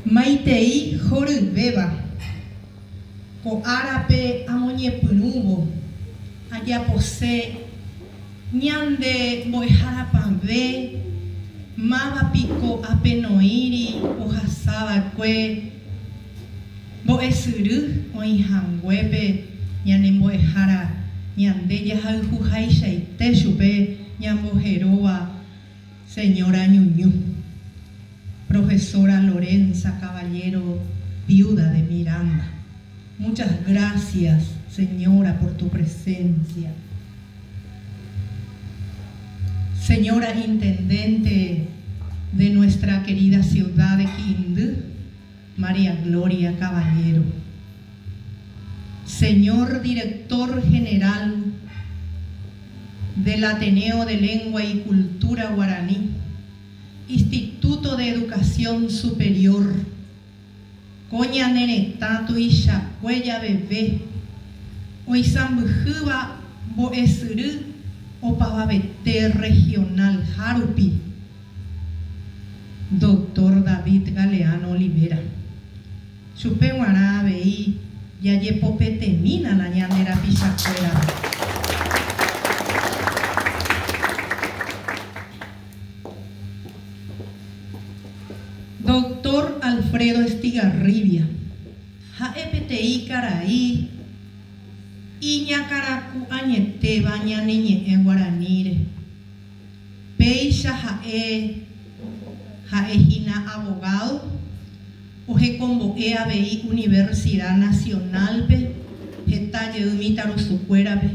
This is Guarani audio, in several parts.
Maitei horyvéva ko árape amoñepyrũvo ajapose ñande mbo'eharapavẽ máva piko apenoĩri ohasava'ekue mbo'esyry oĩhanguépe ñane mbo'ehára ñande jahayhuhaichaite chupe ñamboheróva Señora Ñuñu. Profesora Lorenza Caballero, viuda de Miranda. Muchas gracias, señora, por tu presencia. Señora Intendente de nuestra querida ciudad de Quiindy, María Gloria Caballero. Señor Director General del Ateneo de Lengua y Cultura Guaraní, Instituto de Educación Superior, ko ñane retã tuichakue javeve oisãmbyhýva mbo'esyry opavavete regional-ha rupi, Doctor David Galeano Olivera. Chupe g̃uarã avei jajepopetemínana ñande rapichakuérape. Doctor Alfredo Estigarribia ha'e peteĩ karai iñakãraku añetéva ñane ñe'ẽ guaraníre. Péicha ha'e ha'ehína abogado, ohekombo'e avei Universidad Nacional-pe heta jey mitãrusukuérape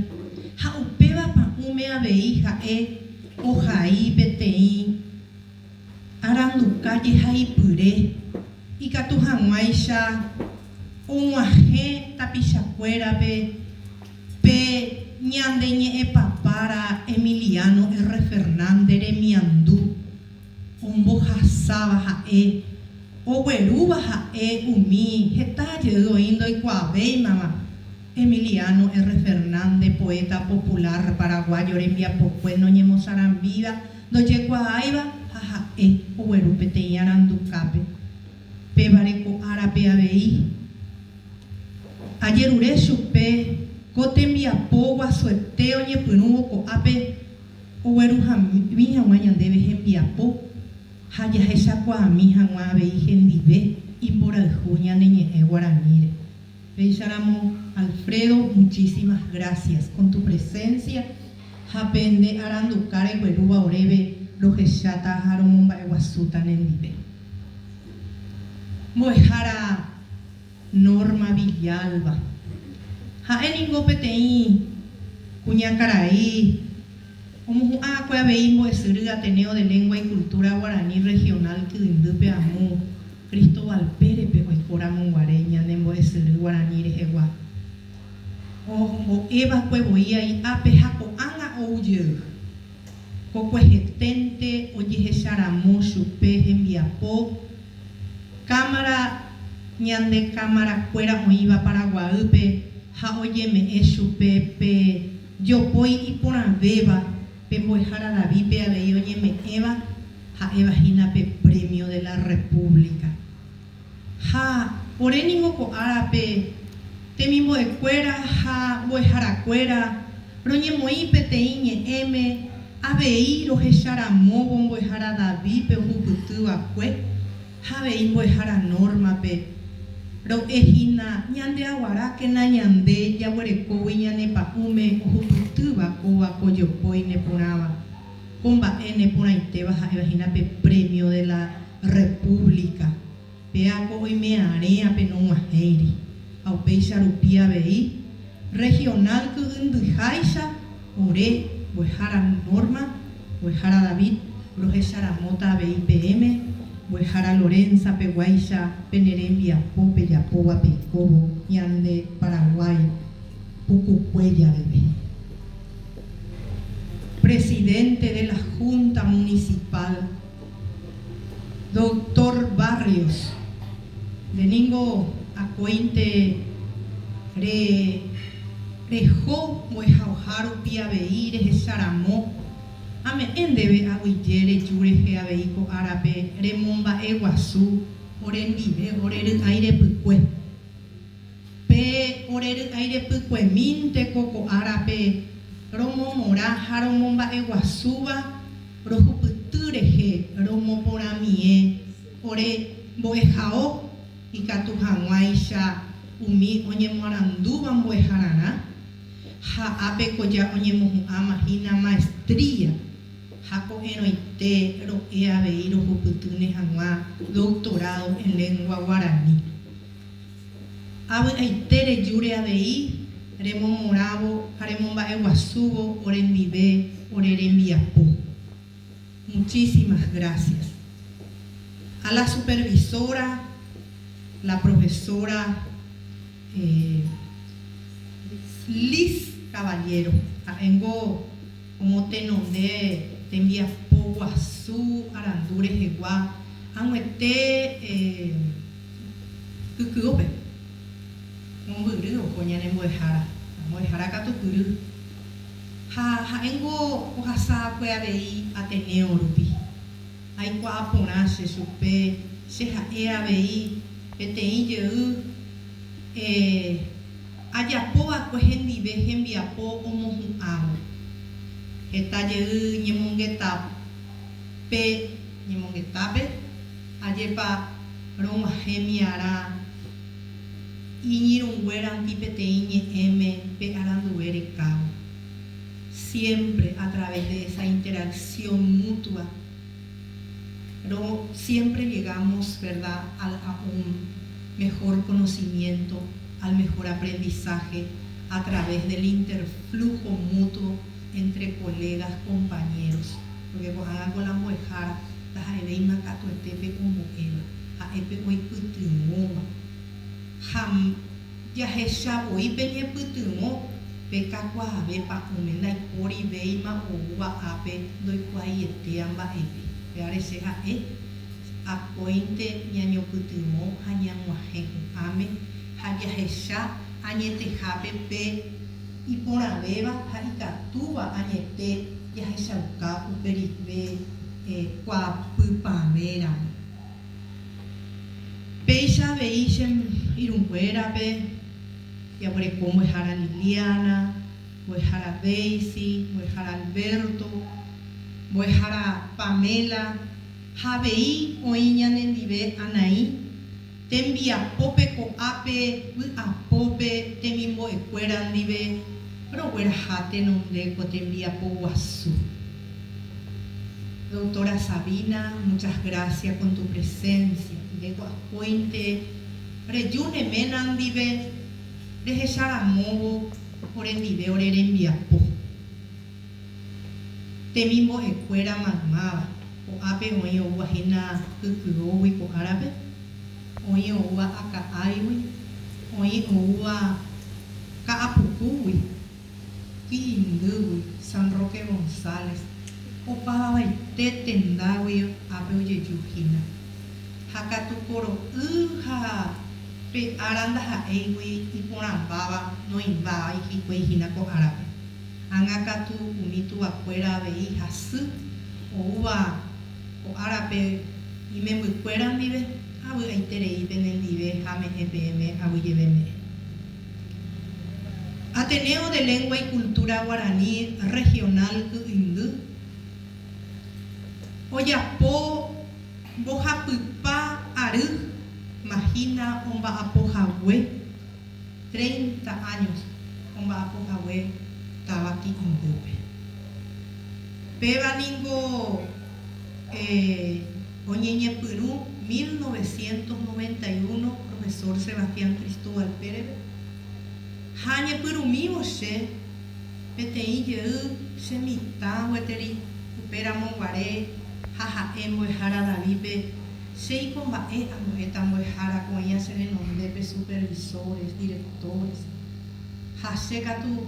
ha upéva pa'ũme avei ha'e ohai peteĩ aranduka jehaipyre ikatu hag̃uáicha og̃uahẽ tapichakuérape pe ñande ñe'ẽpapára Emiliano R. Fernández remiandu ombohasáva ha'e oguerúva ha'e umi heta jey oĩ ndoikuaavéimava Emiliano R. Fernández poeta popular paraguayo rembiapokue noñemosarambíva ndojekuaáiva ha ha'e ogueru peteĩ arandukápe. Pévare ko árape avei ajerure chupe ko tembiapo guasuete oñepyrũvo ko'ápe ogueruhami hag̃ua ñandéve hembiapo ha jahechakuaami hag̃ua avei hendive imborayhu ñane ñe'ẽ guaraníre. Péicharamo, Alfredo, muchísimas gracias con tu presencia ha pe nde aranduka reguerúva oréve rohecháta ha romomba'eguasúta nendive. Mbo'ehára Norma Villalba. Ha'e ningo peteĩ kuñakarai omohu'ã'akue avei mbo'esyry Ateneo de Lengua y Cultura Guaraní Regional Kyndýpe amo Cristóbal Pérez-pe oikóramo guare ñane mbo'esyry guarani rehegua. Ombo'eva'ekue voi ai'ápe ha ko'ág̃a ou jey. Kokueheténte ojehecharamo chupe hembiapo Cámara ñande Cámara-kuéra oĩva Paraguaýpe ha ojeme'ẽ chupe pe jopói iporãvéva pe mbo'ehára Davípe avei oñeme'ẽva ha'éva hína pe Premio de la República. Ha ore ningo ko árape temimbo'ekuéra ha mbo'eharakuéra roñemoĩ peteĩ ñe'ẽme avei rohecharamóvo mbo'ehára Davípe ohupyty va'ekue ha avei mbo'ehára Nórmape ro'e hína ñande aguarákena ñande jaguerekógui ñane pa'ũme ohupytýva kóva ko jopói neporãva. Ko mba'e neporãitéva ha'éva hína pe Premio de la República, péa ko oimearẽape nog̃uahẽiri, ha upéicha rupi avei Regional ky'ỹndyháicha ore mbo'ehára Norma, mbo'ehára David rohecharamóta avei peẽme mbo'ehára Lorenza peguáicha pene rembiapo pejapóva peikóvo ñande Paraguái pukukue javeve. Presidente de la Junta Municipal, Doctor Barrios, nde ningo akóinte re reho mbo'ehaoha rupi avei rehecharamo, ame'ẽ ndéve aguyje reju rehe avei ko árape remomba'eguasu. Orendive ore ry'ái repykue. Pe ore ry'ái repykuemínteko ko árape romomorã ha romomba'eguasúva rohupyty rehe romoporãmie ore mbo'ehao ikatu hag̃uáicha umi oñemoarandúva mbo'ehararã ha ápe ko ja oñemohu'ãma hína maestría ha ko'ẽrõite ro'e avei rohupytýne hag̃ua doctorado en lengua guarani. Avy'aite rejúre avei remomorãvo ha remomba'eguasúvo orendive ore rembiapo. Muchísimas gracias. A la supervisora, la profesora Liz Caballero, ha'éngo omotenonde tembiapo guasu arandu rehegua ag̃uete Kykyópe, mombyry oho ñane mbo'ehára, mbo'ehára katupyry. Ha ha'éngo ohasa akue avei Ateneo rupi. Aikuaa porã che chupe, che ha'e avei peteĩ jey ajapo va'ekue hendive hembiapo omohu'ãvo. Heta jey ñemongetape, ñemongetápe, Ajépa rog̃uahẽmiarã iñirũnguéranti peteĩ ñe'ẽme pe aranduve rekávo. Siempre a través de esa interacción mutua ro siempre llegamos, verdad, al a un mejor conocimiento, al mejor aprendizaje a través del interflujo mutuo entre colegas, compañeros. Porque ko'ág̃a ko la mbo'ehára Ndaha'evéima katuete pe ombo'éva, ha'e pe oipytyvõva. Ha jahecha voi pe ñepytyvõ pe kakuaave pa'ũme ndaipóri véima oúva ápe ndoikuaaietéa mba'eve. Pévare che ha'e, akóinte ñañopytyvõ ha ñag̃uahẽ hu'ãme ha jahecha añetehápe pe iporãvéva ha ikatúva añete jahechauka upe rire kuaapypavẽ ramo. Péicha avei che irũnguérape jaguereko mbo'ehára Liliana, mbo'ehára Daisy, mbo'ehára Alberto, mbo'ehára Pamela ha avei oĩ ñanendive Anaí, tembiapópe ko'ápe vy'apópe temimbo'ekuéra ndive rogueraha tenonde ko tembiapo guasu. Doctora Sabina, muchas gracias con tu presencia. Nde ko akóinte reju ne ména ndive rehecharamóvo orendive ore rembiapo. Temimbo'ekuéra maymáva, ko'ápe oĩ oúva hína Kykyógui ko árape, oĩ oúva Aka'áigui, oĩ oúva Ka'apukúgui, Ki'indýgui, San Roque González, opavavaite tendáguio ápe ojeju hína. Ha katu ko ro'y ha pe ára ndaha'éigui iporãmbáva noĩmbái hikuái hína ko árape. Ág̃a katu umi tuvakuéra avei hasy oúva ko árape imembykuéra ndive, avy'aiterei penendive ha ame'ẽ peẽme aguyjeve me'ẽ. Ateneo de Lengua y Cultura Guaraní Regional Ky'ỹindy ojapo mbohapypa ary mahína omba'apo hague treinta años omba'apo hague táva Ky'ỹindýpe. Péva ningo oñeñepyrũ 1991 profesor Sebastián Cristóbal Pérez-pe ha añepyrũmívo che peteĩ jey che mitã gueteri upéramo guare ha ha'e mbo'ehára David-pe chéiko mba'e ambo'éta mbo'ehára ko'ẽa che renondépe supervisores, directores ha che katu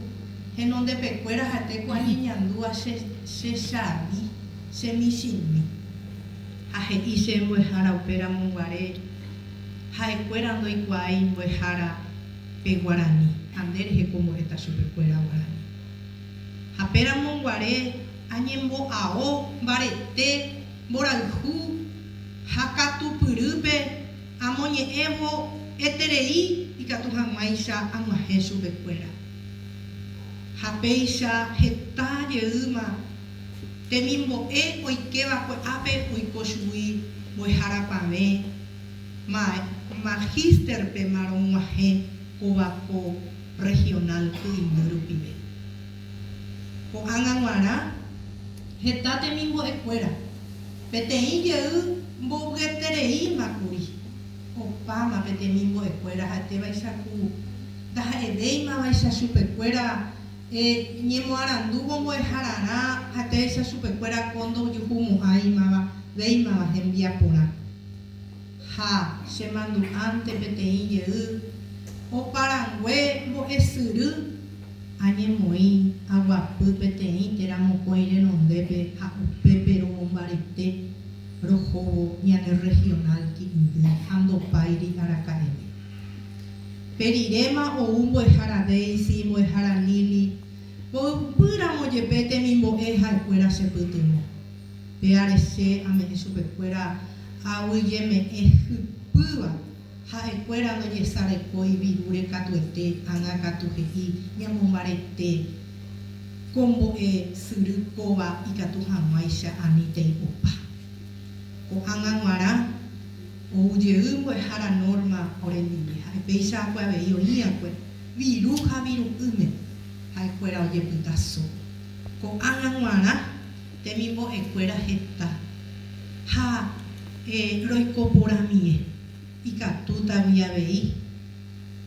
henondepekuéra ha'ete ku añeñandúva che che chavi, che michĩmi. Ha he'i che mbo'ehára upéramo guare, ha'ekuéra ndoikuaái mbo'ehára pe guarani, ha nde rehe ko mbo'éta chupekuéra guarani. Ha péramo guare añembo'ao mbarete mborayhu ha katupyrýpe. Amoñe'ẽvo eterei ikatu hag̃uáicha ag̃uahẽ chupekuéra. Ha péicha heta jeýma temimbo'e oikéva ko'ápe oiko chugui mbo'eharapavẽ magíster-pe marõg̃uahẽ kóva ko Regional Ky'indy rupive. Ko'ág̃a g̃uarã heta temimbo'ekuéra peteĩ jey mbovyetereíma kuri, opáma pe temimbo'ekuéra ha'etévaicha ku ndaha'evéimavaicha chupekuéra ñemoarandúvo mbo'ehararã ha'etévaicha chupekuéra ko ndojuhumo'ãimava véimava hembiaporã. Ha chemandu'ánte peteĩ jey oparangue mbo'esyry añemoĩ aguapy peteĩ térã mokõi renondépe ha upépe romombarete rohóvo ñane Regional Quiindy ha ndopáiri araka'eve. Pe riréma ou mbo'ehára Daisy, mbo'ehára Lily, mboypýramo jepe temimbo'e ha'ekuéra chepytyvõ. Péare che ame'ẽ chupekuéra aguyjeme'ẽ hypýva, ha'ekuéra ndojesarekói virúre katuete, ág̃a katu he'i ñamombarete ko mbo'e syry kóva ikatu hag̃uáicha anítei opa. Ko'ág̃a g̃uarã ou jey mbo'ehára Norma orendive, ha'e péicha akue avei oĩ'akue viru ha viru'ỹme ha'ekuéra ojepytaso. Ko'ág̃a g̃uarã Temimbo'ekuéra heta ha roiko porãmie, ikatútagui avei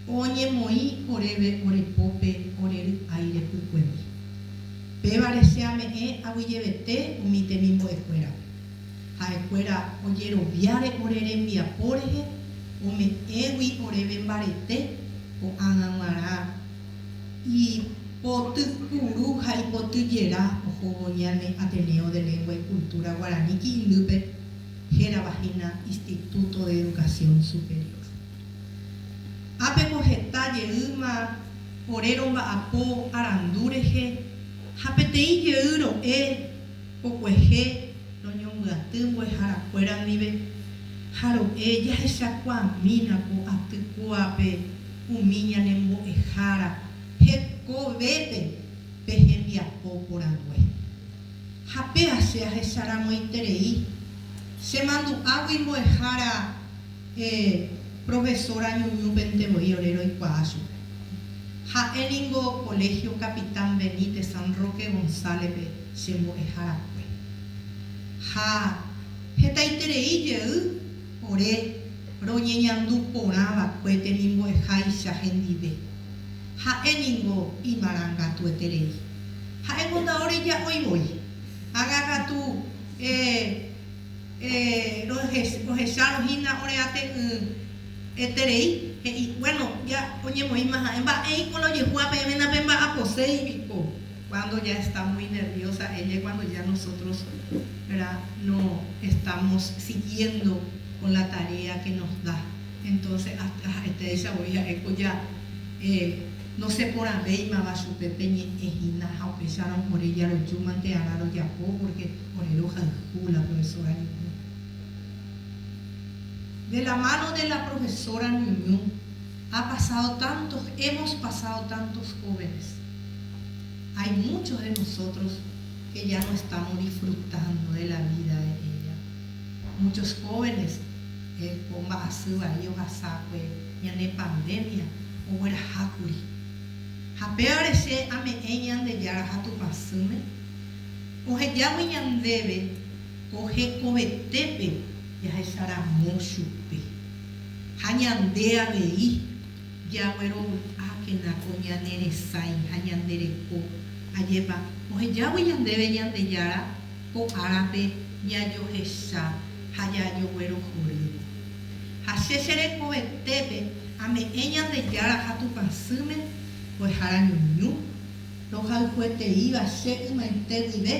oñemoĩ oréve ore pópe ore ry'ái repykuemi. Pévare che ame'ẽ aguyjevete umi temimbo'ekuérape. Ha'ekuéra ojeroviáre ore rembiapo rehe ome'ẽgui oréve mbarete ko'ág̃a g̃uarã Ipoty kuru ha ipoty jera ohóvo ñane Ateneo de Lengua y Cultura Guarani Ki'indýpe hérava hína Instituto de Educación Superior. Ápe ko heta jeýma ore romba'apo arandu rehe ha peteĩ jey ro'e kokuehe roñombyaty mbo'eharakuéra ndive ha ro'e jahechakuaamína ko aty kóape umi ñane mbo'ehára hekovépe pe hembiapo porãngue. Ha péa che ahecharamoiterei, che mandu'águi mbo'ehára profesora Ñuñúpente voi ore roikuaa chupe. Ha'e ningo Colegio Capitán Benítez San Roque González-pe che mbo'eharakue. Ha hetaiterei jey ore roñeñandu porã va'ekue temimbo'eháicha hendive. Ha'e ningo imarangatueterei. Ha'éngo ndaoreja'ói voi. Ág̃a katu rohechárõ hína oreate'ỹeterei, he'i, Bueno, ja oñemoĩma ha'e, mba'éiko la ojehúva peẽme napemba'aposéi piko? Cuando ya está muy nerviosa ella y cuando ya nosotros, ¿verdad?, no estamos siguiendo con la tarea que nos da. Entonces ha'etéicha voi ha'éko ja noseporãvéimava chupe pe ñe'ẽ hína ha upéicharõ ore jarojúmante arã rojapo porque ore rohayhu la profesora Ñuñu. De la mano de la profesora Ñuñu ha pasado tantos, hemos pasado tantos jóvenes. Hay muchos de nosotros que ya no estamos disfrutando de la vida de ella. Muchos jóvenes ko mba'asy vai ohasakue ñane pandemia oguerahákuri. Ha pévare che ame'ẽ Ñandejára ha Tupãsýme, ohejágui ñandéve ko hekovetépe jahecharamo chupe. Ha ñande avei Jaguerovy'ákena ko ñane resãi ha ñande reko. Ajépa ohejágui ñandéve Ñandejára ko árape jajohecha ha jajoguerohorývo. Ha che che rekovetépe ame'ẽ Ñandejára ha Tupãsýme mbo'ehára ñuñu, rohayhueteíva che ymaite guive,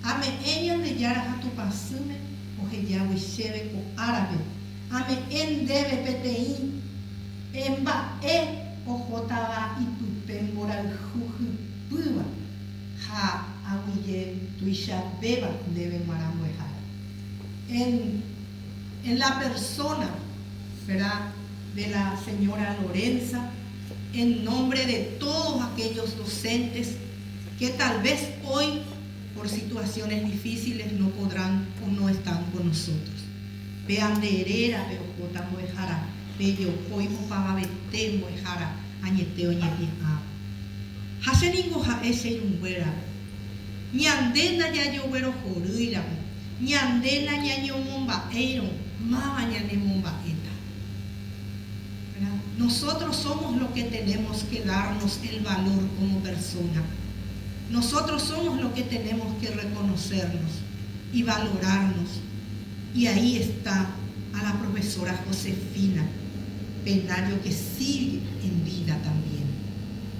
ame'ẽ Ñandejára ha Tupãsýme ohejágui chéve ko árape Ame'ẽ ndéve peteĩ mba'e ohótava ipype mborayhu hypýva ha aguyje tuichavéva ndéve g̃uarã mbo'ehára. En, en la persona. ¿verdad?, de la señora Lorenza, en nombre de todos aquellos docentes que tal vez hoy por situaciones difíciles no podrán o no están con nosotros. Pe ande rérape ohóta mbo'ehára, pe jopói opavavete mbo'ehára añete oñepia'ãva. Ha che ningo ha'e che irũnguérape, Ñande ndajajoguerohorýiramo, ñande nañañomomba'éirõ, máva ñanemomba'éta? Nosotros somos los que tenemos que darnos el valor como persona. Nosotros somos los que tenemos que reconocernos y valorarnos. Y ahí está a la profesora Josefina Penayo que sigue en vida también.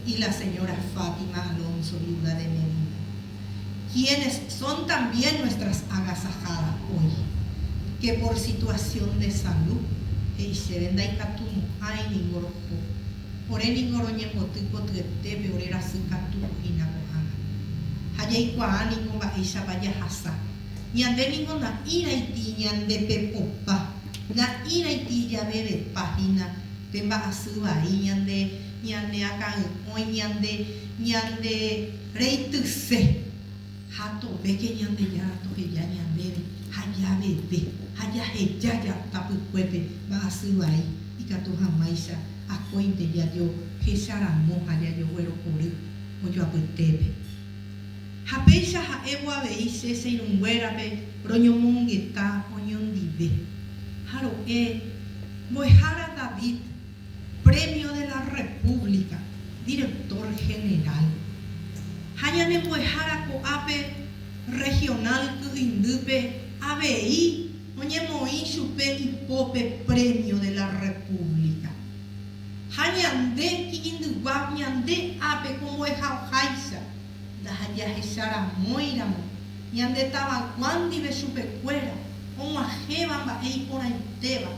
Y la señora Fátima Alonso, viuda de Medina. Quienes son también nuestras agasajadas hoy. Que por situación de salud he'i chéve ndaikatumo'ãi ningo roho. Ore ningo roñemboty kotyetépe ore rasy katu hína ko'ág̃a. Ha jaikuaa ningo mba'éichapa jahasa. Ñande ningo na'ĩraiti ñande pepopa, na'ĩraiti javevepa hína pe mba'asy vai ñande ñane akãy'õi ñande ñande reityse. Ha tovéke Ñandejára toheja ñandéve ha javeve ha jaheja tapykuépe mba'asy vai ikatu hag̃uáicha akóinte jajohecharamo ha jajoguerohory ojoapytépe. Ha péicha ha'évo avei che che irũnguérape roñomongeta oñondive. Ha ro'e, Mbo'ehára David, Premio de la República, Director General. Ha ñane mbo'ehára ko'ápe Regional Ky'yndýpe avei oñemoĩ chupe ipópe Premio de la República. Ha ñande ki'indygua ñande ápe ko mbo'ehaoháicha ndajahecharamóiramo ñande tavaygua ndive chupekuéra og̃uahẽva mba'e iporãitéva,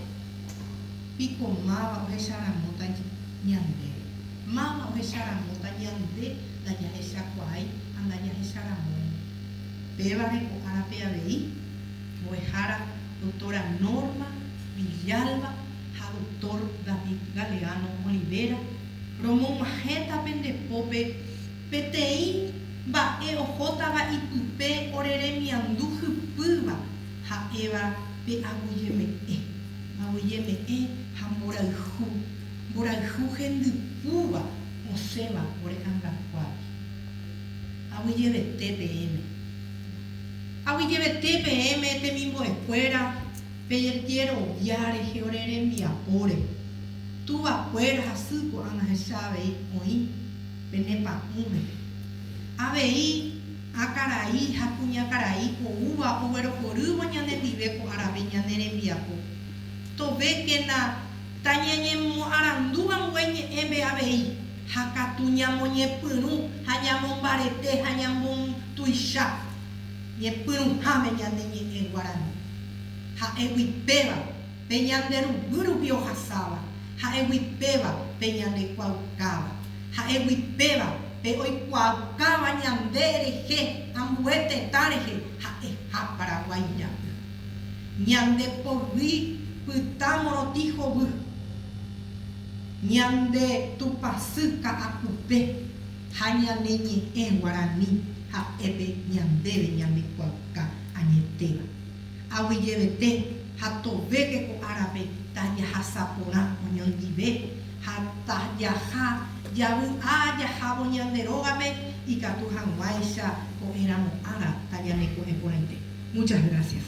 piko máva ohecharamóta ñandéve? Máva ohecharamóta ñande ndajahechakuaái ha ndajahecharamói? Pévare ko árape avei mbo'ehára Doctora Norma Villalba ha Doctor David Galeano Olivera romog̃uahẽta pende pópe peteĩ mba'e ohótava ipype ore remiandu hypýva ha'éva pe aguyjeme'ẽ, aguyjeme'ẽ ha mborayhu, mborayhu hendypúva osẽva ore angakuágui. Aguyjevete peẽme. Aguyjevete peẽme temimbo'ekuéra Pejerovia rehe ore rembiapóre, tuvakuéra ha sy ko'ág̃a hecha avei oĩ pene pa'ũme. Avei ã karai ha kuñakarai oúva oguerohorývo ñanendive ko árape ñane rembiapo. Tovékena tañañemoarandu ambue ñe'ẽme avei, ha katu ñamoñepyrũ ha ñamombarete ha ñambotuicha ñepyrũháme ñane ñe'ẽ guarani. Ha'égui péva pe ñande ruguy rupi ohasáva, ha'égui péva pe ñande kuaaukáva, ha'égui péva pe oikuaaukáva ñande rehe ambue tetã rehe ha'eha Paraguái ra'y. Ñande poyvi pytã morotĩ hovy, ñande Tupãsy ka'akupe ha ñane ñe'ẽ guarani ha'e pe ñandéve ñande kuaauka añetéva. Aguyjevete ha tovéke ko árape tajahasa porã oñondive ha tajaha javy'a jahávo ñande rógape ikatu hag̃uáicha ko'ẽramo ára tañaneko'ẽ porãite. Muchas gracias.